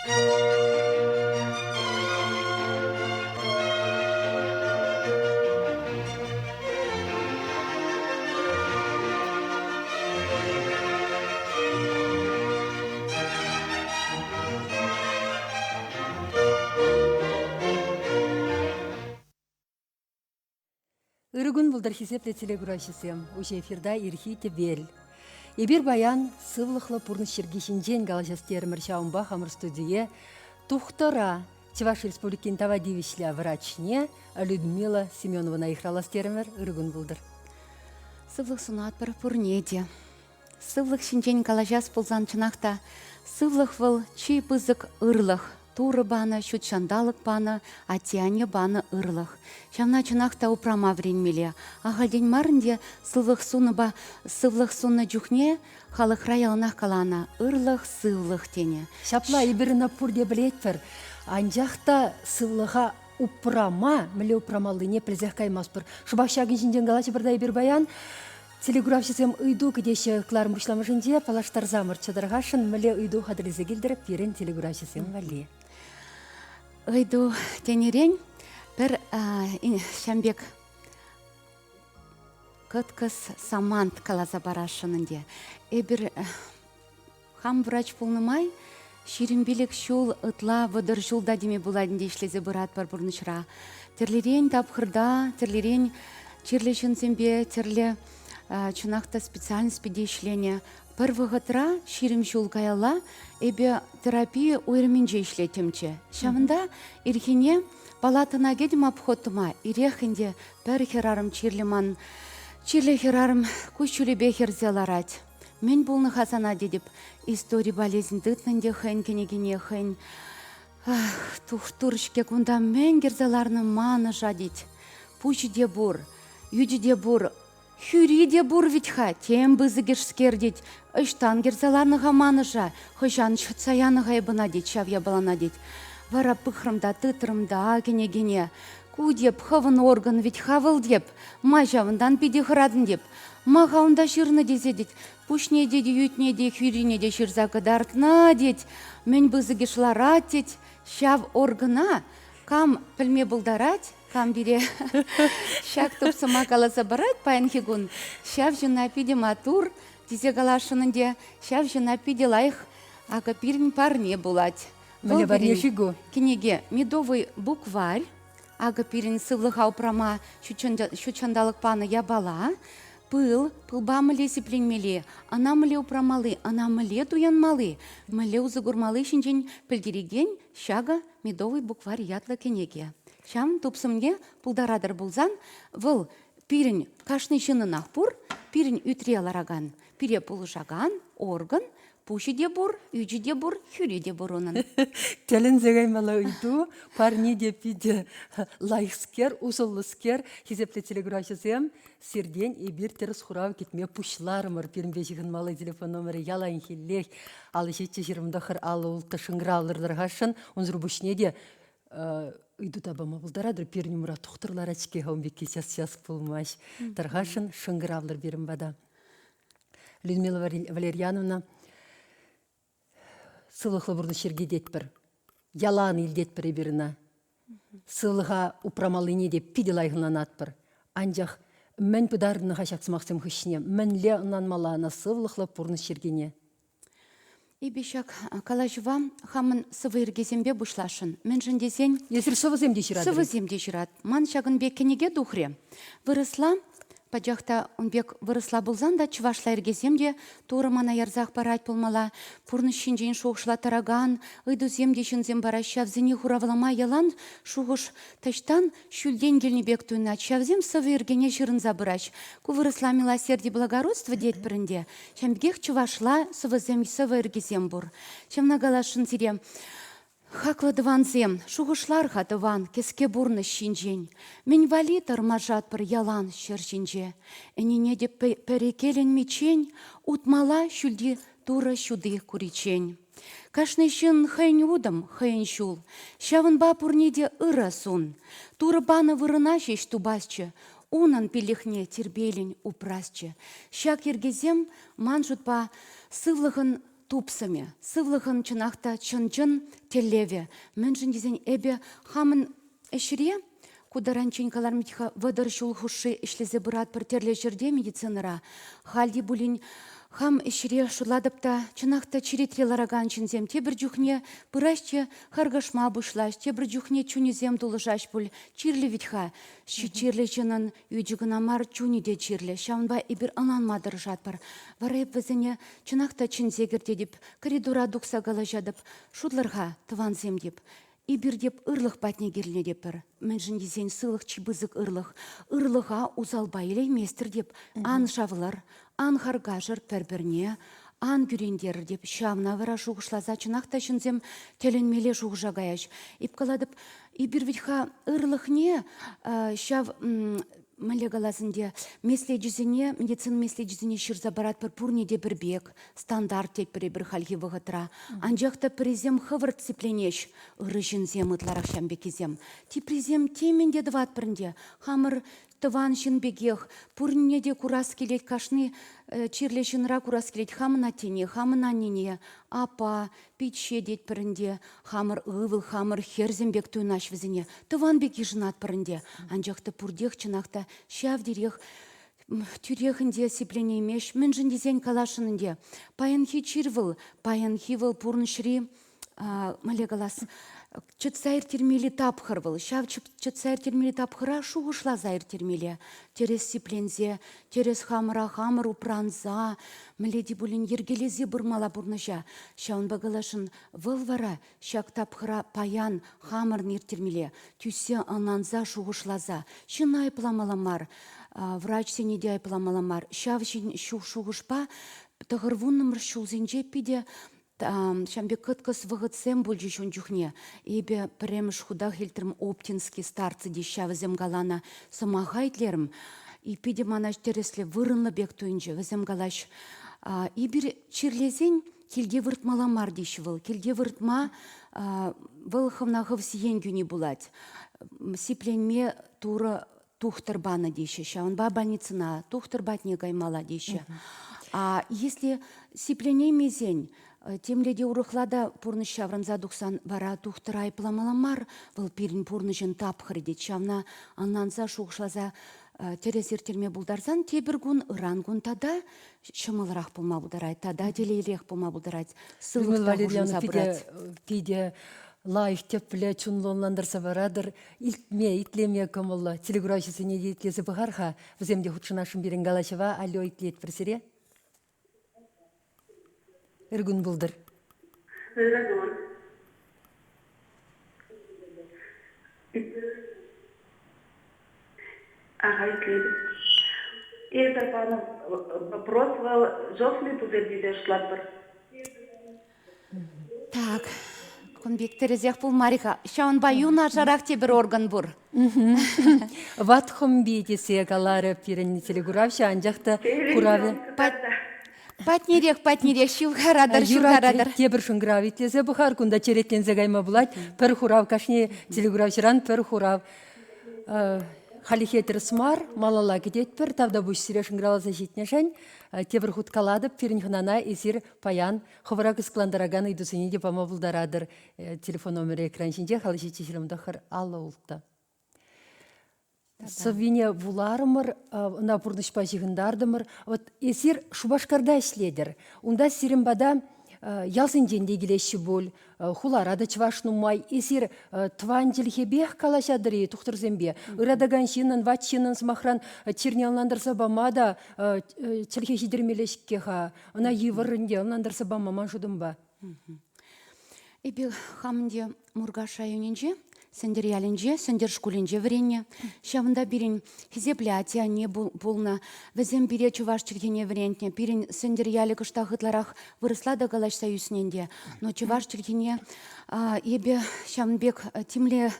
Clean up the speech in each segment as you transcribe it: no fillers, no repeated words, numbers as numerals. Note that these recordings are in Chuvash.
Ырӑ кун пултӑр, хисеплӗ телекураҫӑсем! Уҫӑ эфирта ирхи тӗпел. Эпир паян сывлӑхлӑ пурнӑҫ йӗрки ҫинчен калаҫас терӗмӗр. Ҫавӑнпа хамӑр студие тухтӑра, Чӑваш Республикин тава тивӗҫлӗ врачне Людмила Семеновӑна йыхравлас терӗмӗр. Ырӑ кун пултӑр. Сывлӑх сунатпӑр пурне те. Сывлӑх ҫинчен калаҫас пулсан чӑнах та сывлӑх вӑл чи пысӑк ырлӑх. Турӑ панӑ, ҫут ҫанталӑк панӑ, атте-анне панӑ ырлӑх. Ҫавна чӑнах та упрама вӗренмелле. Ахальтен мар ӗнтӗ сывлӑх суннӑпа сывлӑх суннӑ чухне халӑхра яланах каланӑ ырлӑх, сывлӑх тенӗ. Ҫапла эпир ӑна пурте пӗлетпӗр. Анчах та сывлӑха упрама, мӗнле упрамаллине пӗлсех каймастпӑр. Шӑпах ҫакӑн ҫинчен калаҫӑпӑр та эпир паян. Телеграфҫӑсем ыйту кӗтеҫҫӗ кӑларӑм пуҫламӑшӗнче паллаштарсамӑр чӑтӑрхашӑн мӗнле ыйту хатӗрлесе килтӗр пирӗн телеграфҫӑсем валли? Ыйту тенӗрен пӗр ҫам пек кӑткӑс самант каласа парасшӑн ӗнтӗ. Эпир хам врач пулнӑ май 25 ҫул ытла 30 ҫулта теме пулать ӗнтӗ ӗҫлесе пыратпӑр пурнӑҫра. Тӗрлӗрен тапхӑрта, тӗрлӗрен чирлӗ ҫынсемпе, тӗрлӗ чӑнах та специальность пирки ӗҫленӗ. Пӗр вӑхӑтра, 20 ҫул каялла, эпӗ терапи уйрӑмӗнче ӗҫлеттӗмччӗ. Ҫавӑнта ирхине палатӑна кӗтӗм обход тума. Ирех ӗнтӗ пӗр хӗрарӑм чирлӗ ман. Чирлӗ хӗрарӑм куҫҫулӗпе хӗрсе ларать. Мӗн пулнӑ-ха сана тетӗп. Истори болезнь тытнӑ ӗнтӗ хӑйӗн кӗнекине хӑйӗн. Ах, тухтур-ҫке кунта мӗн кӗрсе ларнӑ манӑша тет. Пуҫӗ те пур, ӳчӗ те пур, хӳри те пур вӗт-ха, тем пысӑкӗшскер тет. Ӑҫтан кӗрсе ларнӑ-ха манӑша, хӑҫан ҫӑтса янӑ-ха эп ӑна тет, ҫав япалана тет. Вара пӑхрӑм та тытрӑм та кӗнекене. Ку теп, хӑвӑн орган вӗт-ха вӑл теп. Ма ҫавӑнтан питӗ хӑратӑн теп. Ма-ха унта ҫырнӑ тесе тет. Пуҫне те, ӳтне те, хӳрине те ҫырса кӑтартнӑ тет. Мӗн пысӑкӗш ларать тет. Ҫав органа кам пӗлме пултарать, кам пире ҫак тупсӑма каласа парать паянхи кун, ҫав ҫынна питӗ маттур тесе каласшӑн ӗнтӗ. Ҫав ҫынна питӗ лайӑх акӑ пирӗн парне пулать. Мӗнле парне-ши ку? Кӗнеке «Медовый букварь». Акӑ пирӗн сывлӑха упрама ҫут ҫанталӑк панӑ япала. Пыл, пылпа мӗнле сипленмелли, ӑна мӗнле упрамалли, ӑна мӗнле туянмалли, мӗнле усӑ курмалли ҫинчен пӗлтерекен ҫакӑ «Медовый букварь» ятлӑ кӗнеке. Ҫавӑн тупсӑмне пултаратӑр пулсан, вӑл пирӗн кашни ҫыннӑнах пур, пирӗн ӳтре ларакан, пире пулӑшакан орган, Пуҫӗ те пур, ӳчӗ те пур, хӳри те пур унӑн. Тӗлӗнсе каймалла ыйту. Парне те питӗ лайӑхскер, усӑллӑскер. Хисеплӗ телеграфҫӑсем, сиртен эпир тӗрӗс хурав кӗтме пуҫларӑмӑр. Пирӗнпе ҫыхӑнмалли телефон номерӗ яланхиллех 57 29 56 шӑнкӑравлӑр тӑрӑхасшӑн. Унсӑр пуҫне те ыйту та пама пултаратӑр. Пирӗн умра тухтӑр ларать-ҫке-ха, ун пекки час-час пулмасть. Тӑрхасшӑн шӑнкӑравлӑр пирӗн пата. Людмила Валерьяновна сывлӑхлӑ пурнӑҫ йӗрки тетпӗр. Ялан илтетпӗр эпир ӑна. Сывлӑха упрамаллине те питӗ лайӑх ӑнланатпӑр. Анчах мӗн пытарнӑ-ха ҫак сӑмахсем хыҫне? Мӗнле ӑнланмалла ӑна сывлӑхлӑ пурнӑҫ йӗркине? Эпӗ ҫак калаҫӑва хамӑн сӑвӑ йӗркисемпе пуҫласшӑн. Мӗншӗн тесен... Эсир сӑвӑсем те ҫыратӑр. Сӑвӑсем те ҫырат. Ман ҫакӑн пек кӗнеке тухрӗ. Вырӑсла, пачах та ун пек вырӑсла пулсан та чӑвашла йӗркесем те Турӑ мана ярсах парать пулмалла. Пурнӑҫ ҫинчен шухӑшлаттаракан ыйтусем те ҫынсем параҫ. Ҫавсене хуравлама ялан шухӑш таҫтан ҫӳлтен килнӗ пек туйӑнать. Ҫавсем сӑвӑ йӗркене ҫырӑнса пыраҫ. Ку вырӑсла милосердие благородство тетпӗр ӗнтӗ. Ҫавӑн пекех чӑвашла сӑвӑсем, сӑвӑ йӗркисем пур. Ҫавна каласшӑн сире. Хаклӑ тӑвансем, шухӑшлар-ха тӑван кӗске пурнӑҫ ҫинчен. Мӗн валли тӑрмашатпӑр ялан ҫӗр ҫинче? Ӗненетӗп пӗрекеленмиччен, утмалла ҫӳлти Турӑ ҫути куриччен. Кашни ҫын хӑйӗн утӑм, хӑйӗн ҫул. Ҫавӑнпа пурне те ырӑ сун. Турӑ панӑ вырӑна ҫеҫ тупасчӗ, унӑн пиллӗхне тирпейлӗн упрасчӗ. Ҫак йӗркесем, ман шутпа, сывлӑхӑн тупсӑмӗ, сывлӑхӑн чӑнах та чӑн-чӑн тӗллевӗ. Мӗншӗн тесен эпӗ хамӑн ӗҫре ку таранччен каларӑм-ха 30 ҫул хушши ӗҫлесе пыратпӑр тӗрлӗ ҫӗрте медицинӑра. Халь те пулин хам ӗҫре шутлатӑп та, чӑнах та черетре ларакан ҫынсем тепӗр чухне пыраҫҫӗ, харкашма пуҫлаҫ, тепӗр чухне чунӗсем тулӑшаҫ пуль. Чирлӗ вӗт-ха. Чирлӗ ҫыннӑн ӳчӗ кӑна мар, чунӗ те чирлӗ. Ҫавӑнпа эпир ӑнланма тӑрӑшатпӑр. Вара эп вӗсене чӑнах та чӗнсе кӗртетӗп, коридора тухса калаҫатӑп. Шутлӑр-ха, тӑвансем теп, эпир теп ырлӑх патне килнӗ тепӗр. Мӗншӗн тесен сывлӑх чи пысӑк ырлӑх. Ырлӑха усалпа илейместӗр теп. Ан шавлӑр, ан харкашӑр пӗр-пӗрне, ан кӳрентерӗр теп. Ҫавна вара шухӑшласа чӑнах та ҫынсем тӗлӗнмелле шухӑша каяҫ. Эп калатӑп, эпир вӗт-ха ырлӑхне ҫав мӗнле калас ӗнтӗ, меслечӗсене, медицина меслечӗсене ҫырса паратпӑр пурне те пӗр пек, стандарт тетпӗр эпир хальхи вӑхӑтра. Анчах та пӗрисем хӑвӑрт сипленеҫ, ырӑ ҫынсем ытларах ҫам пеккисем. Теприсем темӗн те тӑватпӑр ӗнтӗ. Хамӑр тӑван ҫын пекех пурне те курас килет, кашни чирлӗ ҫынра курас килет хамӑн аттене, хамӑн аннене, аппа, пичче тетпӗр ӗнтӗ, хамӑр ывӑл, хамӑр хӗрсем пек туйӑнаҫ вӗсене, тӑван пек йышӑнатпӑр ӗнтӗ. Анчах та пуртех чӑнах та ҫав териех тӳрех ӗнтӗ сипленеймест. Мӗншӗн тесен каласшӑн ӗнтӗ, паянхи чир вӑл, паянхи вӑл пурнӑҫри мӗнле калас, чӑтса ирттермелли тапхӑр вӑл. Ҫав чӑтса ирттермелли тапхӑра шухӑшласа ирттермелле. Тӗрӗс сипленсе, тӗрӗс хамӑра хамӑр упранса, мӗнле те пулин йӗркелесе пырмалла пурнӑҫа. Ҫавӑнпа каласшӑн, вӑл вара ҫак тапхӑра паян хамӑрӑн ирттермелле, тӳссе, ӑнланса, шухӑшласа. Ҫынна айӑпламалла мар, врачсене те айӑпламалла мар. Ҫав шухӑшпа 90-мӗш ҫулсенче питӗ Ҫавӑн пек кӑткӑс вӑхӑтсем пулчӗҫ ун чухне. Эпӗ пӗрремӗш хутах илтрӗм Оптинский старцы теҫ ҫавсем каланӑ сӑмаха итлерӗм. И питӗ мана тӗрӗслӗ, вырӑнлӑ пек туйӑнчӗ. Вӗсем калаҫ, эпир чирлесен килте выртмалла мар теҫ вӑл. Килте выртма вӑл хӑвна хӑв сиен кӳни пулать. Сипленме Турӑ тухтӑр панӑ теҫҫӗ. Ҫавӑнпа больницӑна тухтӑр патне каймалла теҫҫӗ. А если сипленеймесен, темле те урӑхла та пурнӑҫ ҫаврӑнса тухсан вара тухтӑр айӑпламалла мар, вӑл пирӗн пурнӑҫӑн тапхӑрӗ тет. Ҫавна ӑнланса, шухӑшласа тӗрӗс ирттерме пултарсан тепӗр кун, ыран кун тата ҫӑмӑлрах пулма пултарать, тата телейлех пулма пултарать, сывлӑх та хушӑнса пырать. Питӗ лайӑх, тӗплӗ, чунлӑ ӑнлантарса паратӑр. Илтме, итлеме кӑмӑллӑ. Телекуравҫӑсене те итлесе пӑхар-ха. Вӗсем те хутшӑнасшӑн пирӗн калаҫӑва. Алло, итлетпӗр сире. Ыр кун пултӑр. Ырӑ кун. Ага, итлетӗп. Эпӗ панӑ вопрос вӑл жёсткий пузырь тесе шутлатпӑр. Так, кун пек тӗрӗсех пулмарӗ-ха. Ҫавӑнпа юнашарах тепӗр орган пур. Ват хӑмпи тесе каларӗ пирӗн телекуравҫӑ, анчах та хуравӗ... Патнерех, патнерех, ҫывхаратӑр, ҫывхаратӑр. Тепӗр шӑнкӑрав итлесе пӑхар, кунта черетленсе кайма пулать. Пӗр хурав кашни телекуравҫӑран пӗр хурав. Хальлӗхе тӗрӗс мар, малалла кӗтетпӗр. Тавтапуҫ сире шӑнкӑравласа ҫитнӗшӗн. Тепӗр хут калатӑп, пирӗн хӑнана эсир паян хӑвӑра кӑсӑклантаракан ыйтусене те пама пултаратӑр. Телефон номерӗ экран ҫинче халӗ 729 56. Сӑввине вуларӑмӑр, ӑна пурнӑҫпа ҫыхӑнтартӑмӑр. Вот эсир Шупашкарта ӗҫлетӗр. Унта сирӗн пата ялсенчен те килеҫҫӗ пуль, хулара та чӑваш нумай. Эсир тӑван чӗлхепех калаҫатӑр-и тухтӑрсемпе? Ыратакан ҫыннӑн, ват ҫыннӑн, сӑмахран, чирне ӑнлантарса пама та чӗлхе ҫитермелле-ҫке-ха. Ӑна йывӑр ӗнтӗ ӑнлантарса пама ман шутӑмпа. Эпир хам те Муркаш районӗнче, Сӗнтӗр ялӗнче, Сӗнтӗр шкулӗнче вӗреннӗ. Ҫавӑнта пирӗн хисеплӗ атте-анне пулнӑ. Вӗсем пире чӑваш чӗлхине вӗрентнӗ. Пирӗн Сӗнтӗр ялӗ кӑштах ытларах вырӑсла та калаҫса ӳснӗ ӗнтӗ. Но чӑваш чӗлхине эпӗ ҫавӑн пек тимле.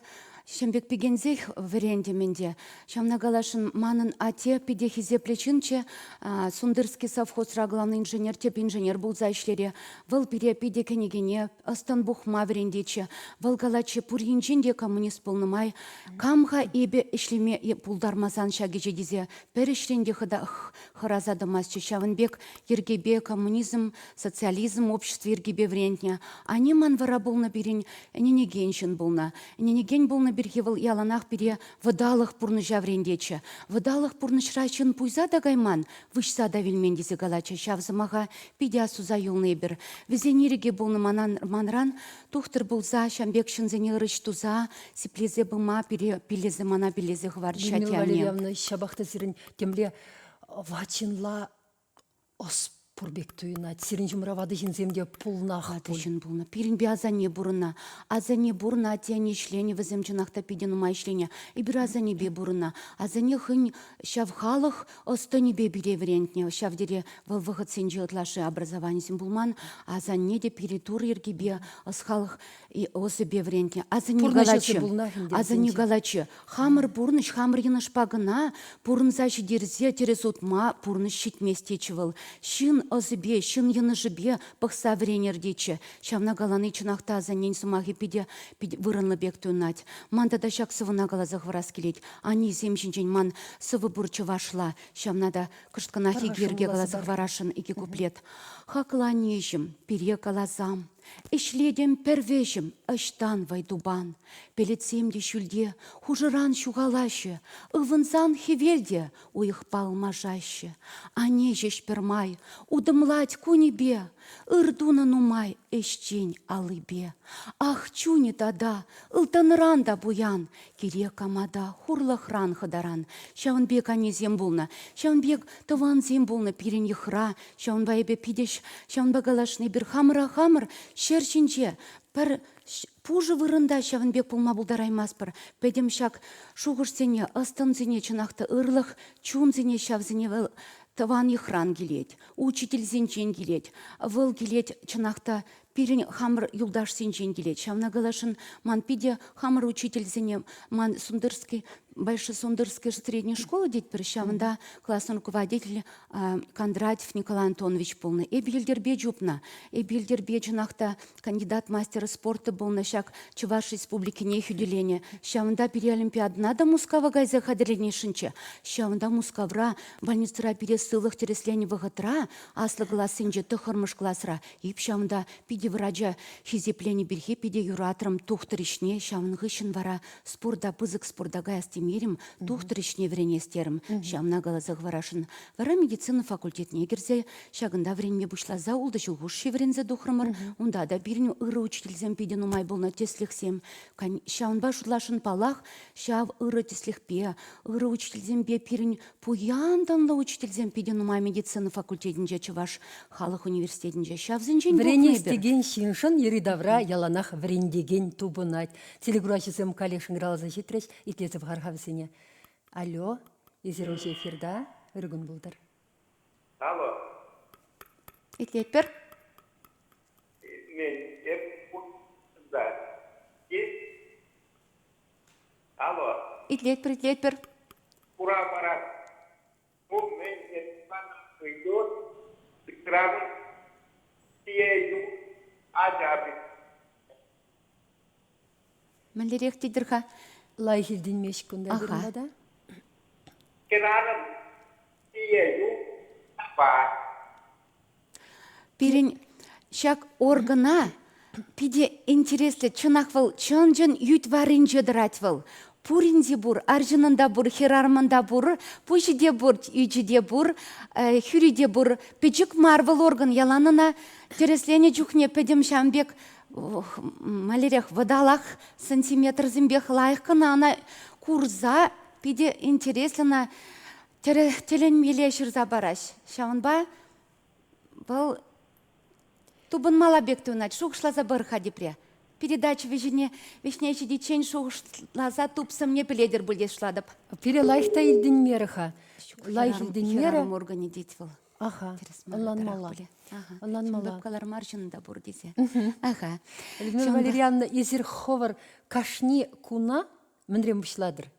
Ҫын пек пикенсех вӗрентӗм ӗнтӗ. Ҫавна каласшӑн, манӑн атте питӗ хисеплӗ ҫынччӗ. Сундырский совхозра главный инженер, тӗп инженер пулса ӗҫлере. Вӑл пире питӗ кӗнекене ӑс-тӑн пухма вӗрентетчӗ. Вӑл калатчӗ, пур енчен те коммунист пулнӑ май, кам-ха эпӗ ӗҫлеме пултармасан ҫак ӗҫе тесе пӗр ӗҫрен те хӑраса тӑмастчӗ. Ҫавӑн пек йӗркепе коммунизм, социализм общество йӗркипе вӗрентнӗ. Ани ман вара пулнӑ пирӗн ӗненекен ҫын пулнӑ. Ӗненекен пулнӑ пирки вӑл яланах пире вӑталӑх пурнӑҫа вӗрентетчӗ. Вӑталӑх пурнӑҫра ҫын пуйса та кайман, выҫса та вилмен тесе калатчӗ. Ҫав сӑмаха питӗ астуса юлнӑ эпир. Вӗсен ирӗкӗ пулнӑ манран тухтӑр пулса ҫам пек ҫынсене ырӑ туса, сиплесе пыма пире пиллесе мана пиллесе хӑварчӗ Людмила Валерьевна, ҫапах та сирӗн темле ват ҫынла ӑс пур пек туйӑнать. Сирӗн ҫумра ватӑ ҫынсем те пулнах Ватӑ ҫын пулнӑ. Пирӗнпе асанне пурӑннӑ. Асанне пурӑннӑ, атте-анне ӗҫленӗ, вӗсем чӑнах та питӗ нумай ӗҫленӗ. Эпир асаннепе пурӑннӑ. Асанне хӑйӗн ҫав халӑх ӑс-тӑнӗпе пире вӗрентнӗ. Ҫав тери вӑл вӑхӑтсенче ытлашши образованисем пулман. Асанне те пире тур йӗркипе, ӑс-халӑх ӑсӗпе вӗрентнӗ. Асанне калатчӗ, асанне калатчӗ, хамӑр пурнӑҫ хамӑр йӑнӑшпа кӑна пурӑнса ҫитерсе тӗрӗс утма пурнӑҫ ҫитмест тетчӗ вӑл. Ҫын ӑсӗпе, ҫын йӑнӑшӗпе пӑхса вӗренер тетчӗ. Ҫавна калани чӑнах та асаннен сӑмахӗ питӗ, питӗ вырӑнлӑ пек туйӑнать. Ман тата ҫак сӑвӑна каласа хӑварас килет. Аннесем ҫинчен ман сӑвӑ пур чӑвашла. Ҫавна та кӑшт кӑна икӗ йӗрке каласа хӑварасшӑн икӗ куплет. Хаклӑ аннеҫӗм, пире каласам, Ӗҫлетӗм пӗр вӗҫӗм, ӑҫтан вӑй тупан? Пӗлӗтсем те ҫӳлте хушӑран ҫухалаҫҫӗ, ывӑнсан хӗвел те уйӑхпа ылмашаҫҫӗ. Анне ҫеҫ пӗрмай утӑмлать кунӗпе, ыр тунӑ нумай ӗҫчен аллипе. Ах, чунӗ тата ылтӑнран та пуян, кирек кама та хурлӑхран хӑтаран. Ҫавӑн пек аннесем пулнӑ, ҫавӑн пек тӑвансем пулнӑ пирӗн йӑхра, Ҫавӑнпа эпӗ питӗ ҫавӑнпа каласшӑн эпир хамӑра хамӑр ҫӗр ҫинче пӗр пушӑ вырӑнта ҫавӑн пек пулма пултараймастпӑр. Пӗтӗм ҫак шухӑшсене, ӑс-тӑнсене чӑнах та ырлӑх, чунсене ҫавсене вӑл тӑван йӑхран килет, учительсенчен килет. Вӑл килет чӑнах та пирӗн хамӑр юлташсенчен килет. Ҫавна каласшӑн ман питӗ хамӑр учительсене, ман Сундырский, Большесундырская средняя школа тетпӗр, ҫавӑнта классный руководитель Кондратьев Николай Антонович пулнӑ. Эпӗ йӗлтӗрпе чупнӑ. Эпӗ йӗлтӗрпе чӑнах та кандидат мастера спорта пулнӑ, ҫак Чӑваш Республикине хӳтӗленӗ. Ҫавӑнта пире Олимпиадӑна та Мускава кайса хатӗрленесшӗнччӗ. Ҫавӑнта Мускавра больницӑра пире сывлӑх тӗрӗсленӗ вӑхӑтра аслӑ классенче тӑххӑрмӗш класра Эп ҫавӑнта питӗ врача хисепленӗ пирки питӗ юратрӑм тухтӑр ӗҫне. Ҫавӑн хыҫҫӑн вара спорта, пысӑк спорта каяс темерӗм, тухтӑр ӗҫне вӗренес терӗм. Ҫавна каласа хӑварасшӑн. Вара медицина факультетне кӗрсе ҫакӑнта вӗренме пуҫласа ултӑ ҫул хушши вӗренсе тухрӑмӑр. Унта та пирӗн ырӑ учительсем питӗ нумай пулнӑ, тӗслӗхсем. Ҫавӑнпа шутласшӑн, паллах, ҫав ырӑ тӗслӗхпе, ырӑ учительсемпе пирӗн Пуян тӑнлӑ учительсем питӗ нумай медицина факультетӗнче, Чӑваш халӑх университетӗнче. Ҫавсенчен Вӗренес текен ҫыншӑн йӗри-тавра яланах вӗрентекен тупӑнать. Телекураҫӑсем каллех шӑнкӑравласа ҫитрӗҫ, итлесе пӑхар-ха вӗсене. Алло, эсир уҫӑ эфирта, ырӑ кун пултӑр. Алло. Итлетпӗр. Мен эп да. Алло. Итлетпӗр, итлетпӗр. Хурав парас. Ку мӗн ыйту экран тиею ача пек. Мӗнлерех тетӗр-ха? Лайӑх илтӗнмест кунта вырӑнта та. Хӗрарӑм тиею апа. Пирӗн ҫак органа питӗ интереслӗ, чӑнах вӑл чӑн-чӑн ӳт варринче тӑрать вӑл. Пурин те пур, арҫынӑн та пур, хӗрарӑмӑн та пур, пуҫӗ те пур, ӳчӗ те пур, хӳри те пур. Пӗчӗк мар вӑл орган, ялан ӑна тӗрӗсленӗ чухне пӗтӗм ҫавӑн пек малерех вӑталах сантиметрсемпех лайӑх кӑна ӑна курса питӗ интереслӗ ӑна тӗлӗнмелле ҫырса параҫ. Ҫавӑнпа вӑл тупӑнмалла пек туйӑнать. Шухӑшласа пӑр-ха тепре. Передача вӗҫне, вӗҫне ҫитиччен шухӑшласа тупсӑмне пӗлетӗр пуль тес шутлатӑп. Пире лайӑх та илтӗнмерӗ-ха. Лайӑх илтӗнмерӗ. Хӗрарӑм органӗ тет вӑл. Аха, ӑнланмалла. Ӑнланмалла. Калар мар ҫын та пур тесе. Аха. Людмила Валерьяновна, эсир хӑвӑр кашни куна. Мӗнрен пуҫлатӑр?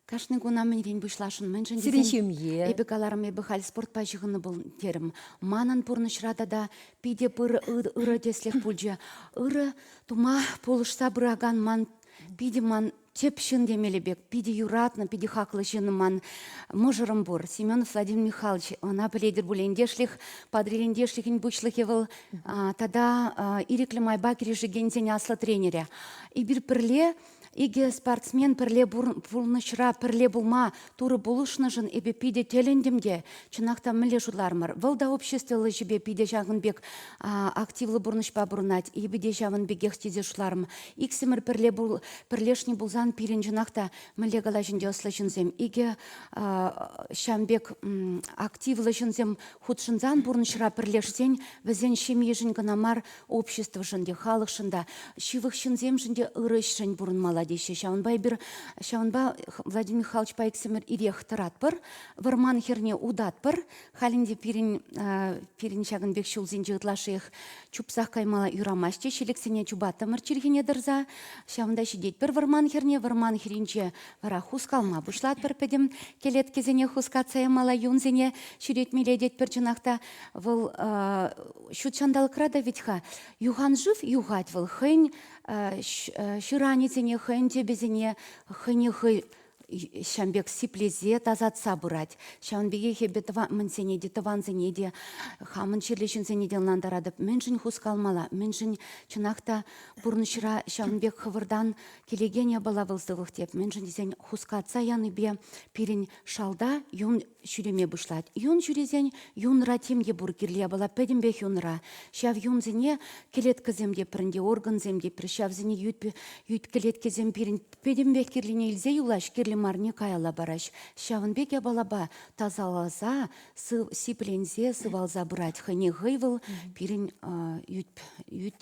Кашни куна мӗнрен пуҫласшӑн? Мӗншӗн Сирӗн ҫемье. Эпӗ каларӑм, эпӗ халь спортпа ҫыхӑннӑ пул терӗм. Манӑн пурнӑҫра тата питӗ пыр ырӑ тӗслӗх пулчӗ. Ырӑ тума пулӑшса пыракан ман питӗ ман тӗп ҫын темелле пек, питӗ юратнӑ, питӗ хаклӑ ҫын ман мӑшӑрӑм пур, Семенов Владимир Михайлович. Ӑна пӗлетӗр пуль, ентешлӗх, Патӑрьел ентешлӗхӗн пуҫлӑхӗ вӑл тата ирӗклӗ майпа кӗрешекенсен аслӑ тренерӗ. Эпир пӗрле икӗ спортсмен пӗрле пурнӑҫра пӗрле пулма Турӑ пулӑшнӑшӑн эпӗ питӗ тӗлӗнтӗм те, чӑнах та мӗнле шутларӑмӑр. Вӑл та обществӑллӑ ӗҫӗпе питӗ ҫакӑн пек активлӑ пурнӑҫпа пурӑнать. Эпӗ те ҫавӑн пекех тесе шутларӑм. Иксӗмӗр пӗрле пӗрлешнӗ пулсан пирӗн чӑнах та мӗнле калаҫ ӗнтӗ ӑслӑ ҫынсем. Икӗ ҫавӑн пек активлӑ ҫынсем хутшӑнсан пурнӑҫра пӗрлешсен вӗсен ҫемйишӗн кӑна мар, обществӑшӑн те, халӑхшӑн та, ҫывӑх ҫынсемшӗн те ырӑ ӗҫшӗн пурӑнмалла теҫҫӗ. Ҫавӑнпа эпир ҫавӑнпа Владимир Михайловичпа иксӗмӗр ирех тӑратпӑр, вӑрман хӗрне утатпӑр. Халь ӗнтӗ пирӗн пирӗн ҫакӑн пек ҫулсенче ытлашшиех чупсах кайма юрамасть те ҫӗлӗксене чупаттӑмӑр чирхине тӑрса. Ҫавӑнта ҫитетпӗр вӑрман хӗрне. Вӑрман хӗрринче вара хускалма пуҫлатпӑр пӗтӗм кӗлеткесене хускатса ямалла, юнсене ҫӳретмелле тетпӗр чӑнах та. Вӑл ҫут ҫанталӑкра та вӗт-ха юхан шыв юхать вӑл хӑйӗн ҫыранӗсене, хӑйӗн тӗпӗсене хӑйне хӑй ҫавӑн пек сиплесе тасатса пырать. Ҫавӑн пекех эпӗ мӗнсене те, тӑвансене те, хамӑн чирлӗ ҫынсене те ӑнлантаратӑп. Мӗншӗн хускалмалла? Мӗншӗн чӑнах та пурнӑҫра ҫавӑн пек хӑвӑртан килекен япала вӑл сывлӑх теп. Мӗншӗн тесен хускатса янипе пирӗн шалта юн ҫӳреме пуҫлать. Юн ҫӳресен юнра тем те пур кирлӗ япала пӗтӗмпех юнра. Ҫав юнсене клеткӑсем те пӗрӗнте, органсем те пӗр, ҫавсене ют, ют клеткӑсем пирӗн пӗтӗмпех кирлине илсе юлаҫ, кирлӗ марне каялла параҫ. Ҫавӑн пек япалапа тасаласа, сыв, сипленсе, сывалса пырать. Хӑйне хӑй вӑл пирӗн ют, ют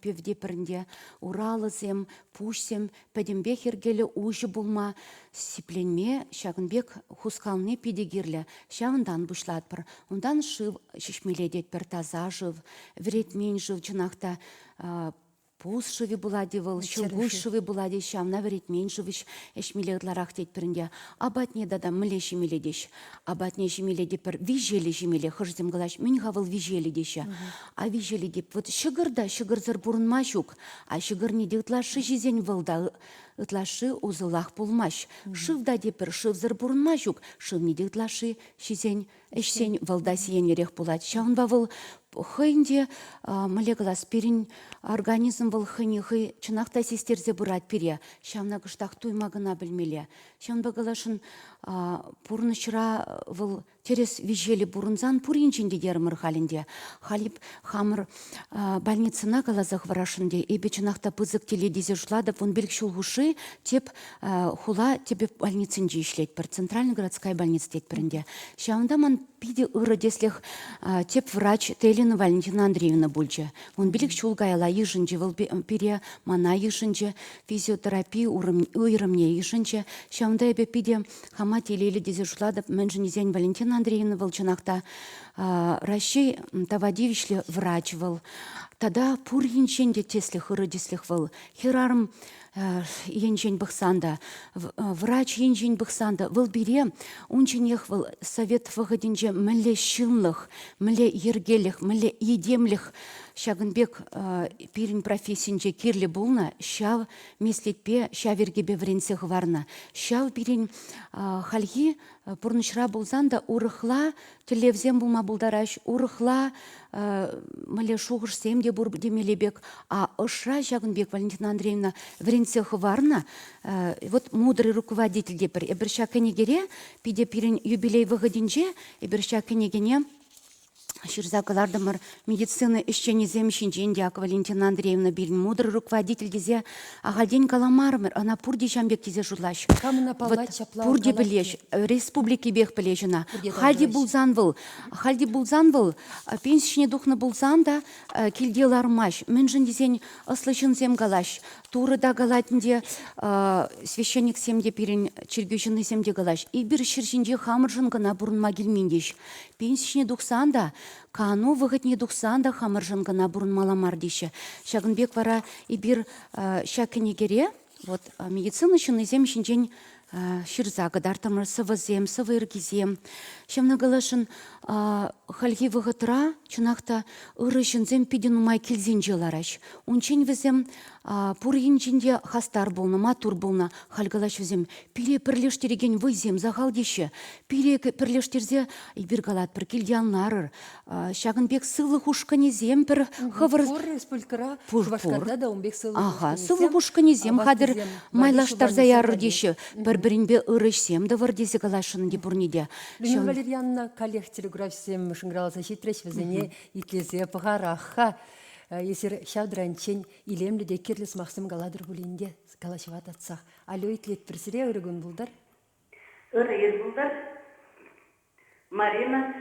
пӗвте пӗрӗнте уралӑсем, пуҫсем пӗтӗмпех йӗркеллӗ уҫӑ пулма, сипленме ҫакӑн пек хускални питӗ кирлӗ. Ҫавӑнтан пуҫлатпӑр. Унтан шыв ҫиҫмелле тетпӗр, таса шыв, вӗретмен шыв чӑнах та пус шывӗ пулать-и вӑл, ҫӑлкуҫ шывӗ пулать-и, ҫавна вӗретмен шыв ӗҫмелле ытларах тетпӗр ӗнтӗ. Апатне тата мӗнле ҫимелле теҫ. Апатне ҫимелле тетпӗр, виҫеллӗ ҫимелле. Хӑшӗсем калаҫ, мӗн-ха вӑл виҫеллӗ теҫҫӗ. А виҫеллӗ теп, вот ҫӑкӑр та ҫӑкӑрсӑр пурӑнма ҫук. А ҫӑкӑрне те ытлашши ҫисен вӑл та ытлашши усӑллах пулмасть. Шыв та тепӗр, шывсӑр пурӑнма ҫук. Шывне те ытлашши ҫисен, ӗҫсен вӑл та сиенлӗрех пулать. Ҫавӑнпа вӑл хӑйӗн те, мӗнле калас, пирӗн организм вӑл хӑйне хӑй чӑнах та систерсе пырать пире. Ҫавна кӑштах туйма кӑна пӗлмелле. Ҫавӑнпа каласшӑн, пурнӑҫра вӑл тӗрӗс виҫеллӗ пурӑнсан пуринчен те терӗмӗр халь ӗнтӗ. Халь хамӑр больницӑна каласа хӑварасшӑн те, эпӗ чӑнах та пысӑк телей тесе шутлатӑп. 15 ҫул хушши тӗп хула тӗп больницинче ӗҫлетпӗр. Центральная городская больница тетпӗр ӗнтӗ. Ҫавӑнта ман питӗ ырӑ тӗслӗх тӗп врач Телина Валентина Андреевна пулчӗ. 15 ҫул каялла йышӑнчӗ вӑл пире, мана йышӑнчӗ, физиотерапи уйрӑмне йышӑнчӗ. Ҫавӑнта эпӗ питӗ Хама телейлӗ тесе шутлатӑп, мӗншӗн тесен Валентина Андреевна вӑл чӑнах та Раҫҫей тава тивӗҫлӗ врач вӑл. Тата пур енчен те тӗслӗх, ырӑ тӗслӗх вӑл. Хӗрарӑм енчен пӑхсан та, врач енчен пӑхсан та, вӑл пире унчченех вӑл совет вӑхӑтӗнче мӗнле ҫынлӑх, мӗнле йӗркелӗх, мӗнле этемлӗх ҫакӑн пек пирӗн профессинче кирлӗ пулнӑ, ҫав меслетпе ҫав йӗркепе вӗренсе хӑварнӑ. Ҫав пирӗн хальхи пурнӑҫра пулсан та урӑхла тӗллевсем пулма пултараҫ, урӑхла мӗнле шухӑшсем те пур темелле пек. А ӑшра ҫакӑн пек Валентина Андреевна вӗрентсе хӑварнӑ. Вот мудрый руководитель тепӗр. Эпир ҫак кӗнекере питӗ пирӗн юбилей вӑхӑтӗнче эпир ҫак кӗнекене ҫырса кӑлартӑмӑр медицина ӗҫченӗсем ҫинчен те ак Валентина Андреевна пирӗн мудрый руководитель тесе ахальтен каламарӑмӑр, ӑна пурте ҫам пек тесе шутлаҫ. Кам ӑна паллать ҫапла? Пурте пӗлеҫ, республикипех пӗлеҫ ӑна. Хальте пулсан вӑл, хальте пулсан вӑл пенси ҫине тухнӑ пулсан та килте лармасть. Мӗншӗн тесен ӑслӑ ҫынсем калаҫ. Турӑ та калать ӗнтӗ, священниксем те пирӗн чиркӳ ҫыннисем те калаҫ. Эпир ҫӗр ҫинче хамӑршӑн кӑна пурӑнма килмен теҫ. Пенси ҫине тухсан та, кану вӑхӑтне тухсан та хамӑршӑн кӑна пурӑнмалла мар теҫҫӗ. Ҫакӑн пек вара эпир ҫак кӗнекере. Вот медицина ҫыннисем ҫинчен ҫырса кӑтартрӑмӑр сӑвӑсем, сӑвӑ йӗркисем. Ҫавна каласшӑн, хальхи вӑхӑтра чӑнах та ырӑ ҫынсем питӗ нумай килсенче лараҫ. Унччен вӗсем пур енчен те хастар пулнӑ, маттур пулнӑ. Халь калаҫ вӗсем, пире пӗрлештерекен вӑйсем сахал теҫҫӗ. Пире пӗрлештерсе эпир калатпӑр, килте ан ларӑр. Ҫакӑн пек сывлӑх ушкӑнӗсем пӗр хӑвӑр... Пур республикӑра, Шупашкарта та ун пек сывлӑх Аха, сывлӑх ушкӑнӗсем хатӗр майлаштарса ярӑр теҫҫӗ. Пӗр-пӗринпе ырӑ ӗҫсем тӑвӑр тесе каласшӑн ӗнтӗ пурне те. Людмила Валерьяновна, каллех телеграфсем шӑнкӑравласа ҫитрӗҫ, вӗсене итлесе пӑхарах-ха. Эсир ҫав таранччен илемлӗ те кирлӗ сӑмахсем калатӑр пулин те калаҫӑва татсах. Алло, итлетпӗр сире, ырӑ кун пултӑр. Ырӑ ир пултӑр. Марина,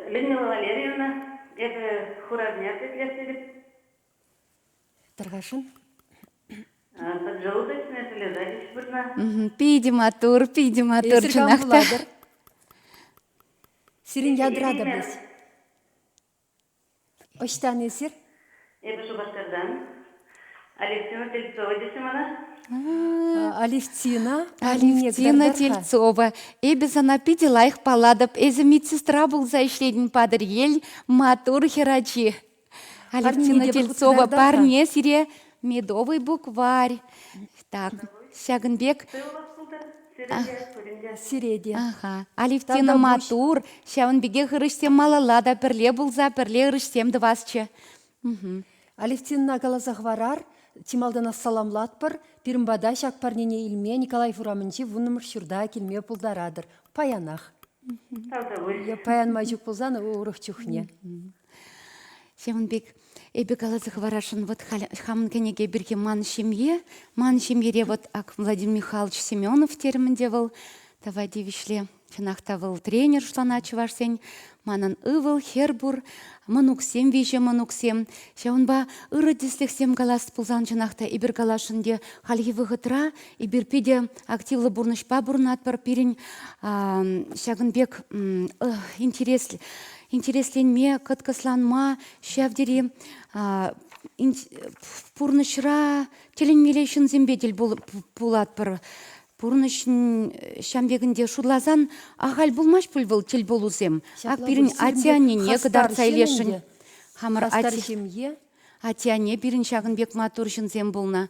Людмила Валерьевна, эпӗ хуравне ответлес тетӗп. Тархасшӑн. Поджелудочная железа теҫ пырна. Питӗ маттур, питӗ маттур, Эсир кам чӑнах та. пулатӑр? Сирӗн ядра та пуҫ. Ӑҫтан эсир? Эпӗ Шупашкартан. Алевтина Тельцова теҫҫӗ мана. Алевтина. Алевтина Тельцова. Эпӗ сана питӗ лайӑх паллатӑп. Эсӗ медсестра пулса ӗҫлетӗн Патӑрьел маттур хӗрачи. Алевтина Тельцова парне сире медовый букварь. Так, ҫакӑн пек. Сире те. Аха. Алевтина маттур, ҫавӑн пекех ырӑҫсем малалла та пӗрле пулса пӗрле ырӑҫсем тӑвасчӗ. Алевтинӑна каласа хӑварар, чи малтанах саламлатпӑр. Пирӗн пата ҫак парнене илме Николаев урамӗнчи вуннӑмӗш ҫурта килме пултаратӑр. Паянах. Паян май ҫук пулсан урӑх чухне. Ҫавӑн пек эпӗ каласа хӑварасшӑн, вот халь хамӑн кӗнеке пирки ман ҫемье, ман ҫемьере вот ак Владимир Михайлович Семенов терӗм ӗнтӗ вӑл, тава тивӗҫлӗ. Чӑнах та вӑл тренер шутланать чӑвашсен. Манӑн ывӑл, хӗр пур, мӑнуксем виҫӗ мӑнуксем. Ҫавӑнпа ырӑ тӗслӗхсем калас пулсан чӑнах та эпир каласшӑн те хальхи вӑхӑтра эпир питӗ активлӑ пурнӑҫпа пурӑнатпӑр. Пирӗн ҫакӑн пек интереслӗ интересленме, кӑткӑсланма ҫав тери пурнӑҫра тӗлӗнмелле ҫынсемпе тӗл пулатпӑр. Пурнӑҫ ҫам пек ӗнтӗ шутласан ахаль пулмасть пуль вӑл тӗлпулусем. Ак пирӗн атте-аннене кӑтартса илесшӗн. Хамӑр хастар ҫемье. Атте-анне пирӗн ҫакӑн пек маттур ҫынсем пулнӑ.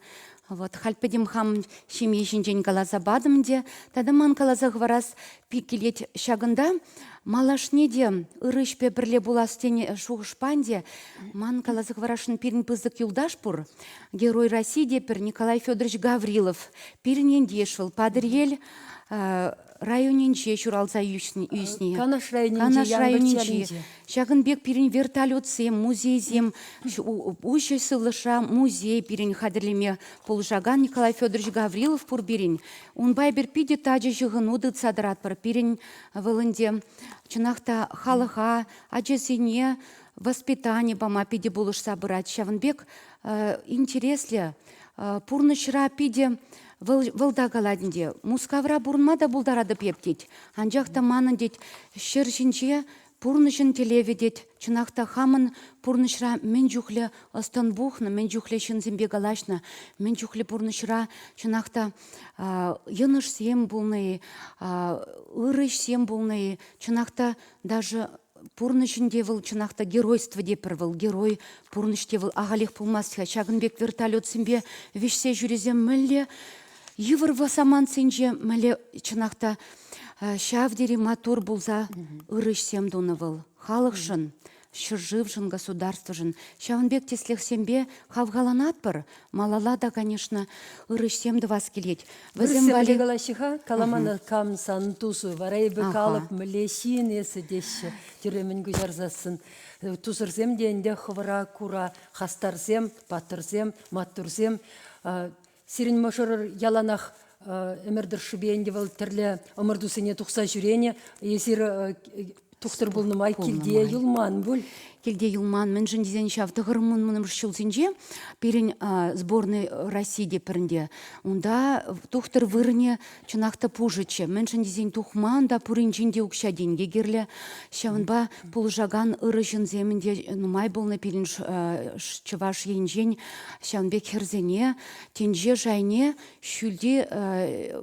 Вот халь пӗтӗм хам ҫемье ҫинчен каласа патӑм те, тата ман каласа хӑварас килет ҫакӑнта. Малашне те ырӑ ӗҫпе пӗрле пулас тенӗ шухӑшпа ӗнтӗ ман каласа хӑварасшӑн пирӗн пысӑк юлташ пур. Герой России те пӗр Николай Федорович Гаврилов. Пирӗн ентеш вӑл Патӑрьел районӗнче ҫуралса ӳснӗ. Канаш районӗнче, Канаш районӗнче. Ҫакӑн пек пирӗн вертолетсем, музейсем, уҫӑ сывлӑшра музей пирӗн хатӗрлеме пулӑшакан Николай Федорович Гаврилов пур пирӗн. Унпа эпир питӗ тачӑ ҫыхӑну тытса тӑратпӑр. Пирӗн вӑл ӗнтӗ чӑнах та халӑха, ачасене воспитани пама питӗ пулӑшса пырать. Ҫавӑн пек интереслӗ пурнӑҫра питӗ вӑл, вӑл та калать ӗнтӗ, Мускавра пурӑнма та пултаратӑп эп тет. Анчах та манӑн тет ҫӗр ҫинче пурнӑҫӑн тӗллевӗ тет. Чӑнах та хамӑн пурнӑҫра мӗн чухлӗ ӑс-тӑн пухнӑ, мӗн чухлӗ ҫынсемпе калаҫнӑ, мӗн чухлӗ пурнӑҫра чӑнах та йӑнӑшсем пулнӑ-и, ырӑ ӗҫсем пулнӑ-и, чӑнах та даже пурнӑҫӗнче те вӑл чӑнах та геройство тепӗр вӑл, герой пурнӑҫ те вӑл ахалех пулмасть-ха. Ҫакӑн пек вертолетсемпе вӗҫсе ҫӳресе мӗнле йывӑр самантсенче мӗнле чӑнах та ҫав тери маттур пулса ырӑ ӗҫсем тунӑ вӑл халӑхшӑн, ҫӗршывшӑн, государствӑшӑн. Ҫавӑн пек тӗслӗхсемпе хавхаланатпӑр. Малалла та, конечно, ырӑ ӗҫсем тӑвас килет. Вӗсем валли калаҫҫӗ-ха, каламана кам сан тусу, вара эпӗ калӑп, мӗнле ҫын эсӗ теҫҫӗ, тӳрремӗн куҫарсассӑн. Тусӑрсем те ӗнтӗ хӑвӑра кура хастарсем, паттӑрсем, маттурсем. Сирӗн мӑшӑрӑр яланах ӗмӗр тӑршшӗпе ӗнтӗ вӑл тӗрлӗ ӑмӑртусене тухса ҫӳренӗ. Эсир тухтӑр пулнӑ май килте юлман пуль. килте юлман. Мӗншӗн тесен ҫав тӑхӑрмунмӗш ҫулсенче пирӗн сборный России те пӗринте. Унта тухтӑр вырӑнӗ чӑнах та пушӑччӗ. Мӗншӗн тесен тухман та пуринчен те укҫа-тенкӗ кирлӗ. Ҫавӑнпа пулӑшакан ырӑ ҫынсем ӗнтӗ нумай пулнӑ пирӗн Чӑваш Енчен. Ҫавӑн пек хӗрсене тӗнче шайне ҫӳлти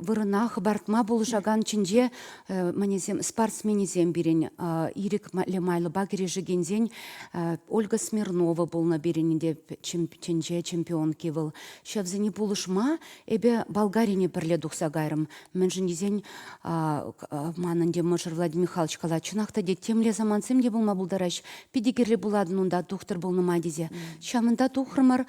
вырӑна хӑпартма пулӑшакан тӗнче мӗнӗсем спортсменӗсем пирӗн ирӗклӗ майлӑпа кӗрешекенсен Ольга Смирнова пулнӑ пирӗн ӗнтӗ тӗнче чемпионки вӑл. Ҫавсене пулӑшма эпӗ Болгарине пӗрле тухса кайрӑм. Мӗншӗн тесен манӑн те мӑшӑр Владимир Михайлович калать, чӑнах та тет, темле самантсем те пулма пултараҫ, питӗ кирлӗ пулатӑн унта тухтӑр пулнӑ май тесе. Ҫавӑнта тухрӑмӑр.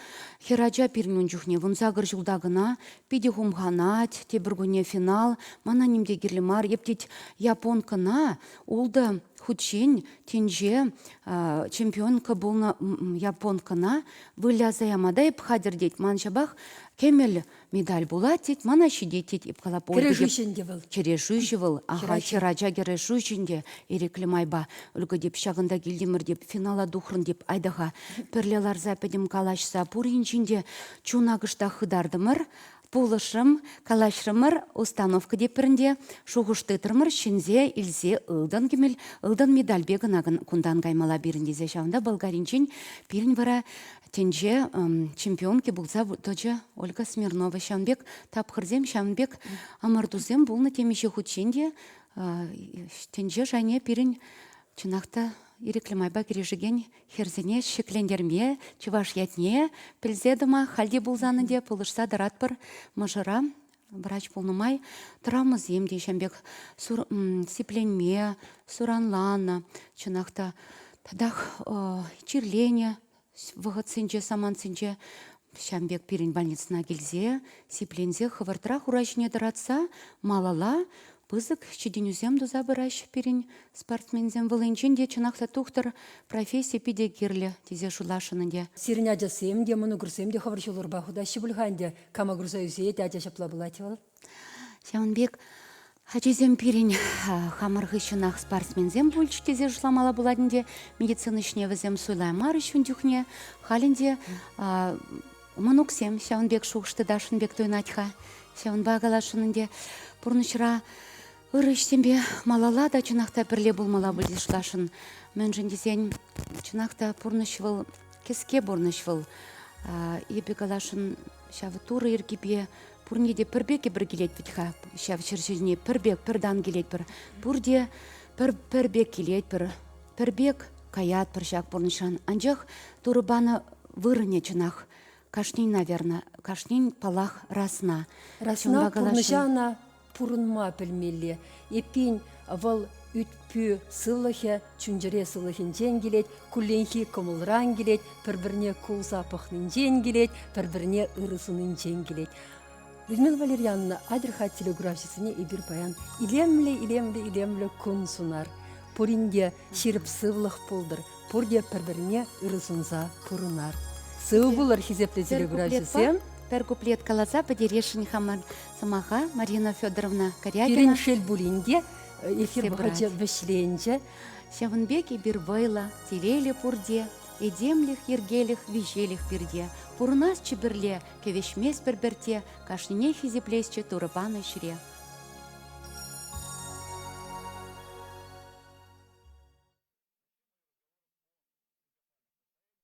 Хӗрача пирӗн ун чухне 18 ҫулта кӑна, питӗ хумханать, тепӗр кунне финал, мана ним те кирлӗ мар, эп тет японкӑна ултӑ хутчен тӗнче чемпионка пулнӑ японкӑна выляса яма та эп хатӗр тет. Ман ҫапах кӗмӗл медаль пулать тет, мана ҫитет тет. Эп калап, Кӗрешӳҫӗ ӗнтӗ вӑл. Кӗрешӳҫӗ вӑл. Аха, хӗрача кӗрешӳҫӗ ӗнтӗ ирӗклӗ майпа. Ольга теп, ҫакӑнта килтӗмӗр теп, финала тухрӑн теп, айта-ха. Пӗрле ларса пӗтӗм калаҫса пуринчен те чуна кӑштах хытартӑмӑр. Пулӑшрӑм, калаҫрӑмӑр, установка теппӗр ӗнтӗ, шухӑш тытрӑмӑр, ҫӗнсе илсе ылтӑн кӗмӗл, ылтӑн медальпе кӑна кунтан каймалла пирӗн тесе ҫавӑнта Болгаринчен пирӗн вара тӗнче чемпионки пулса тӑчӗ Ольга Смирнова. Ҫавӑн пек тапхӑрсем, ҫавӑн пек ӑмӑртусем пулнӑ темиҫе хутчен те тӗнче шайне пирӗн чӑнах та ирӗклӗ майпа кӗрешекен хӗрсене ҫӗклентерме, чӑваш ятне пӗлсе тӑма халь те пулсан ӗнтӗ пулӑшса тӑратпӑр мӑшӑра. Врач пулнӑ май травмӑсем те ҫавӑн пек сипленме, суранланӑ, чӑнах та татах чирленӗ вӑхӑтсенче, самантсенче ҫавӑн пек пирӗн больницӑна килсе сипленсе хӑвӑртрах ура ҫине тӑратса малалла пысӑк ҫитӗнӳсем туса пыраҫҫӗ пирӗн спортсменсем. Вӑл енчен те чӑнах та тухтӑр професси питӗ кирлӗ тесе шутласшӑн ӗнтӗ. Сирӗн ачасем те, мӑнукӑрсем те хӑвӑр ҫулӑрпа хутаҫҫӗ пуль-ха ӗнтӗ. Кама курса ӳсет, ача ҫапла пулать вӑл. Ҫавӑн пек ачасем пирӗн хамӑр хыҫҫӑнах спортсменсем пулчӗҫ тесе шутламалла пулать ӗнтӗ. Медицина ӗҫне вӗсем суйлаймарӗҫ ун чухне. Халь ӗнтӗ мӑнуксем ҫавӑн пек шухӑш тытасшӑн пек туйӑнать-ха. Ҫавӑнпа каласшӑн ӗнтӗ, пурнӑҫра ырӑ ӗҫсемпе малалла та чӑнах та пӗрле пулмалла пуль тесе шутласшӑн. Мӗншӗн тесен, чӑнах та пурнӑҫ вӑл кӗске пурнӑҫ вӑл. Эпӗ каласшӑн, ҫав Турӑ йӗркипе пурне те пӗр пек эпир килет вӗт-ха. Ҫав ҫӗр ҫине пӗр пек, пӗр тан килетпӗр. Пурте пӗр, пӗр пек килетпӗр, пӗр пек каятпӑр ҫак пурнӑҫран. Анчах Турӑ панӑ вырӑнӗ чӑнах кашнин, наверное, кашнин, паллах, расна. Расна пурнӑҫа ӑна пурӑнма пӗлмелле. Эппин, вӑл ӳт-пӳ сывлӑхӗ чун-чӗре сывлӑхӗнчен килет, кулленхи кӑмӑлран килет, пӗр-пӗрне кулса пӑхнинчен килет, пӗр-пӗрне ырӑ суннинчен килет. Людмила Валерьяновна, атьӑр-ха телекуравҫӑсене эпир паян илемлӗ, илемлӗ, илемлӗ кун сунар. Пурин те ҫирӗп сывлӑх пултӑр, пурте пӗр-пӗрне ырӑ сунса пурӑнар. Сывӑ пулӑр, хисеплӗ телекуравҫӑсем. Пӗр куплет каласа пӗтересшӗн хамӑр сӑмаха Марина Федоровна Корягина. Пирӗн шел пулин те, эфир вӑхӑчӗ вӗҫленчӗ. Ҫавӑн пек эпир вӑйлӑ, телейлӗ пурте, этемлӗх, йӗркелӗх, виҫелӗх пирте. Пурӑнасчӗ пӗрле, кӗвӗҫместпӗр пӗрте, кашнине хисеплесчӗ Турӑ панӑ ӗҫре.